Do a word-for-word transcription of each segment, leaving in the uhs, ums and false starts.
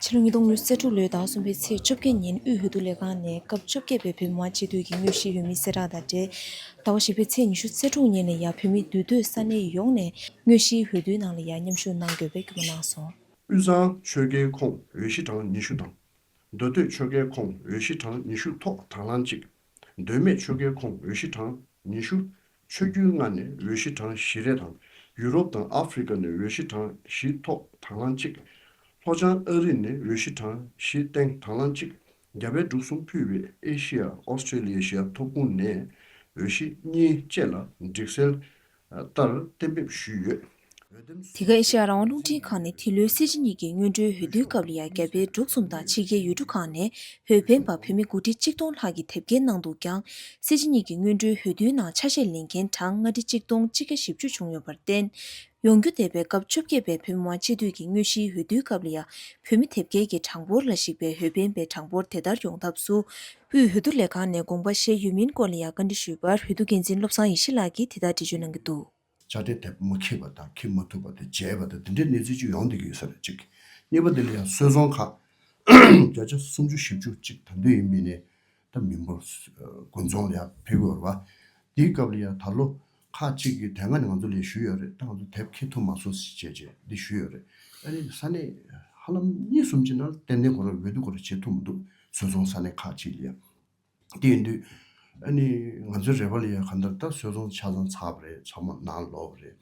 ཕྱི་ལོ་ཉིས་སྟོང་ཉི་ཤུ་རྩ་དྲུག་ལོའི་ཟླ་བ་གསུམ་པའི་ཚེས་བཅོ་བརྒྱད་ཉིན་དབུས་འོས་བསྡུ་ལས་ཁང་ནས་སྐབས་བཅོ་བརྒྱད་པའི་བོད་མི་མང་སྤྱི་འཐུས་ཀྱི་དངོས་གཞིའི་འོས་མི་གསལ་བསྒྲགས་དང་འབྲེལ། ཟླ་བ་བཞི་པའི་ཚེས་ཉི་ཤུ་རྩ་དྲུག་ཉིན་ལ་ཡང་བོད་མི་འདུས་སྡོད་ས་གནས་ཡོངས་ནས་དངོས་གཞིའི་འོས་བསྡུའི་ནང་ལ་ཡང་མཉམ་ཞུགས་གནང་དགོས་པའི་སྐུལ་མ་གནང་སོང་། དབུས་གཙང་ཆོལ་ཁའི་ཁོངས་འོས་གཞི་གྲངས་ཉི་ཤུ་དང་། མདོ་སྟོད་ཆོལ་ཁའི་ཁོངས་འོས་གཞི་གྲངས་ཉི་ཤུ་ཐོག་དང་བླངས་གཅིག་མདོ་སྨད་ཆོལ་ཁའི་ཁོངས་འོས་གཞི་གྲངས་ཉི་ཤུ། ཆོས་བརྒྱུད་ལྔ་ནས་འོས་གཞི་གྲངས་བཞི་རེ་དང་། ཡུ་རོབ་དང་ཨ་ཧྥེ་རི་ཀ་ནས་འོས་གཞི་གྲངས་བཞི་ཐོག་དང་བླངས་གཅིག་ལྷོ་བྱང་ཨ་རི་ནས་འོས་གཞི་གྲངས་བཞི་སྟེང་དང་བླངས་གཅིག་རྒྱ་བལ་འབྲུག་གསུམ་ཕུད་པའི་ཨེ་ཤི་ཡ་ཨོ་སི་ཀྲེ་ལི་ཡ་ཨེ་ཤི་ཡ་མཐོ་སྒང་ནས་འོས་གཞི་གཉིས་བཅས་ལ་སྒྲིག་གསལ་ལྟར་གཏན་འབེབས་ཞུས་ཡོད། འོས་འདེམས། དེ་ག་ཨེ་ཤ་ཡ་རང་དབང་རླུང་འཕྲིན་ཁང་ནས་འདི་ལོའི་སྲིད་སྤྱི་གཉིས་ཀྱི་སྔོན་འགྲོའི་འོས་བསྡུའི་སྐབས་ལ་ཡང་རྒྱ་བལ་འབྲུག་གསུམ་དང་ཕྱི་རྒྱལ་ཡུལ་གྲུ་ཁག་ནས་འོས་འཕེན་པ་བོད་མི་དགུ་ཁྲི་གཅིག་སྟོང་ལྷག་གིས་དེབ་སྐྱེལ་གནང་འདུག་ཀྱང་། སྲིད་སྤྱི་གཉིས་ཀྱི་སྔོན་འགྲོའི་འོས་བསྡུའི་ནང་ཆ་ཤས་ལེན་མཁན་གྲངས་ལྔ་ཁྲི་གཅིག་སྟོང་གཅིག་བརྒྱ་བཞི་བཅུ་བྱུང་ཡོད་པར་བརྟེན། ཡོང་རྒྱུ་འདས་པའི་སྐབས་བཅོ་བརྒྱད་པའི་བོད་མི་མང་སྤྱི་འཐུས་ཀྱི་དངོས་གཞིའི་འོས་བསྡུའི་སྐབས་ལ་ཡང་བོད་མི་དེབ་སྐྱེལ་གྱི་གྲངས་འབོར་ལ་གཞིགས་པའི་འོས་འཕེན་པའི་གྲངས་འབོར་དེ་ལྟར་ཡོང་ཐབས་སུ། དབུས་འོས་བསྡུ་ལས་ཁང་ནས་དགོངས་པ་བཞེས་ཡོད་མིན་སྐོར་ལ་ཡང་བཀའ་འདྲི་ཞུས་པར་འོས་བསྡུ་འགན་འཛིན་བློ་བཟང་ཡེ་ཤེས་ལགས་ཀྱིས་དེ་ལྟར་འགྲེལ་བརྗོད་གནང་གི་འདུག་དཔྱ་ཁྲལ་དེ་མ་འཁྱེར་བ་དང་འཁྱེར་མ་ཐུབ་པ་དེ་བྱས་པ་དང་དེ་འདྲའི་གནས་ཚུལ་ཅིག་ཡོང་བསྡད་ཀྱི་ཡོད་ས་རེད་གཅིག་གཉིས་པ་དེ་ལ་ཡང་སོལ་རྫོང་ཁག་བརྒྱ་ཆ་སུམ་ཅུ་བཞི་བཅུ་གཅིག་ད་འདོད་ཡིན་མིན་ནས་ད་མི་འབོར་དགུན་ཚོང་ལ་ཡང་ཕེབས་ཡོད་རེད་བ། དེའི་སྐབས་ལ་ཡང་ད་ལོ་ཁག་གཅིག་གི་དེ་སྔ་ནས་ང་ཚོ་ལ་ཞུས་ཡོད་རེད། ད་ང་ཚོ་དེབ་འཁྱེར་ཐུབ་མ་སོང་ཟེར་བྱས་བྱས་འདི་ཞུས་ཡོད་རེད། ཨ་ནི་ས་གནས་ཧ་ལམ་གཉིས་གསུམ་ཅིག་ནང་ཏན་ཏན་ཁོ་རང་འོས་བསྡུ་ཁོ་རང་བྱེད་ཐུབ་མི་འདུག་སོལ་རྫོང་ས་གནས་ཁག་ཅིག་ལ་ཡང་། དེ་ཡིན་དུས། ཨ་ནི་ང་ཚོའི་རེ་བ་ལ་ཡང་གང་ལྟར་ད་སོལ་རྫོང་ཆ་ཚང་ཚར་བ་རེད། ཚང་མ་ནང་ལོག་པ་རེད།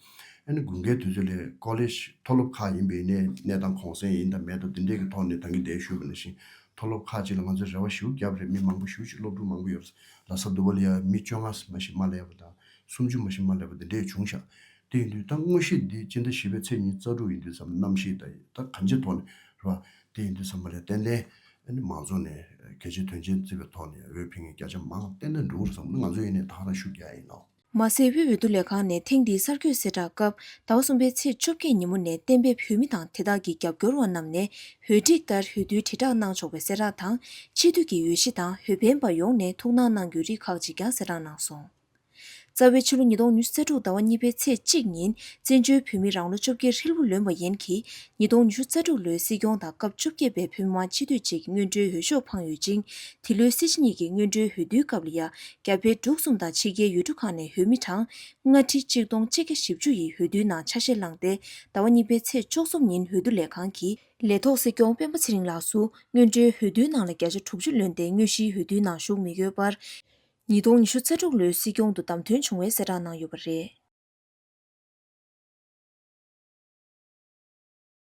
ཨ་ནི་དགུན་ཁའི་དུས་ཚོད་ལ་ཀོ་ལེཇ་མཐོ་སློབ་ཁག་ཡིན་པའི་ནས་གནས་སྟངས་གོང་གསལ་ཡིན་དང་མེད་དང་དེ་འདྲས་ཀྱི་ཐོག་ནས་ད་གིན་དེ་ཞུས་པ་ནང་བཞིན་མཐོ་སློབ་ཁག་ཅིག་ལ་ང་ཚོས་རེ་བ་ཞེ་པོ་བརྒྱབ་རེད། མི་མང་པོ་ཞེ་པོ་ཅིག་སློབ་ཕྲུག་མང་པོ་ཡོད་རེད། ལྷ་ས་འདུ་བ་ལ་ཡང་མི་བཅོ་ལྔ་མ་ཞིག་མ་སླེབས་པ་དང་སུམ་ཅུ་མ་ཞིག་མ་སླེབས་པ་དེ་འདྲས་བྱུང་ཤག་དེ་ཡིན་དུས་ད་དངོས་གཞི་འདི་སྤྱི་ཟླ་བཞི་པའི་ཚེས་ཉི་ཤུ་རྩ་དྲུག་ཡིན་དུས་ཙམ་གནམ་གཤིས་དང་ད་གང་ཅིའི་ཐོག་ནས་རེད་བ། དེ་ཡིན་དུས་ཙམ་པ་ལ་ཏན་ཏན་ཨ་ནི་མང་ཚོགས་ནས་གལ་ཆེའི་དོན་ཆེན་བརྩི་བའི་ཐོག་ནས་འོས་འཕེན་མཁན་བརྒྱ་ཆ་མང་ཏན་ཏན་འགྲོ་གི་རེད་བསམ་ན་ང་ཚོ་ཡིན་ནའི་ད་ག་རང་ཤུགས་རྒྱག་ཡིན་ནོ། མ་ཟད་དབུས་འོས་བསྡུ་ལས་ཁང་ནས་ཐེངས་འདིའི་གསར་འགོད་གསལ་བསྒྲགས་སྐབས་ཟླ་བ་གསུམ་པའི་ཚེས་བཅོ་བརྒྱད་ཉིན་མོ་ནས་གཏན་འབེབས་འོས་མི་དང་དེ་དག་གི་རྒྱབ་སྐྱོར་བ་རྣམས་ནས་འོས་སྒྲིག་ལྟར་འོས་བསྡུའི་དྲིལ་བསྒྲགས་གནང་ཆོག་པའི་གསལ་བསྒྲགས་དང་། སྤྱི་འཐུས་ཀྱི་འོས་གཞི་དང་འོས་འཕེན་པ་ཡོངས་ནས་ཐུགས་སྣང་གནང་རྒྱུའི་རིགས་ཁག་ཅིག་ཀྱང་གསལ་བསྒྲགས་གནང་སོང་། རྩ་བའི་ཕྱི་ལོ་ཉིས་སྟོང་ཉི་ཤུ་རྩ་དྲུག་ཟླ་བ་གཉིས་པའི་ཚེས་གཅིག་ཉིན་བཙན་བྱོལ་བོད་མིའི་རང་ལོ་བཅོ་བརྒྱད་ཧྲིལ་པོ་ལོན་པ་ཡན་གྱིས་ཉིས་སྟོང་ཉི་ཤུ་རྩ་དྲུག་ལོའི་སྲིད་སྐྱོང་དང་སྐབས་བཅོ་བརྒྱད་པའི་བོད་མི་མང་སྤྱི་འཐུས་གཅིག་སྔོན་འགྲོའི་འོས་ཤོག་འཕངས་ཡོད་ཅིང་། འདི་ལོའི་སྲིད་སྤྱི་གཉིས་ཀྱི་སྔོན་འགྲོའི་འོས་བསྡུའི་སྐབས་ལ་ཡང་རྒྱ་བལ་འབྲུག་གསུམ་དང་ཕྱི་རྒྱལ་ཡུལ་གྲུ་ཁག་ནས་འོས་མི་གྲངས་ལྔ་ཁྲི་གཅིག་སྟོང་གཅིག་བརྒྱ་བཞི་བཅུ་ཡིས་འོས་བསྡུའི་ནང་ཆ་ཤས་བླངས་ཏེ། ཟླ་བ་གཉིས་པའི་ཚེས་བཅུ་གསུམ་ཉིན་འོས་བསྡུ་ལས་ཁང་གིས་ལས་ཐོག་སྲིད་སྐྱོང་སྤེན་པ་ཚེ་རིང་ལགས་སུ་སྔོན་འགྲོའི་འོས་བསྡུའི་ནང་ལ་བརྒྱ་ཆ་དྲུག་ཅུ་ལོན་ཏེ་དངོས་གཞིའི་འོས་བསྡུའི་ནང་ཞུགས་མི་དགོས་པར། ཉིས་སྟོང་ཉི་ཤུ་རྩ་དྲུག་ལོའི་སྲིད་སྐྱོང་དུ་བདམས་ཐོན་བྱུང་བའི་གསལ་བསྒྲགས་གནང་ཡོད་པ་རེད།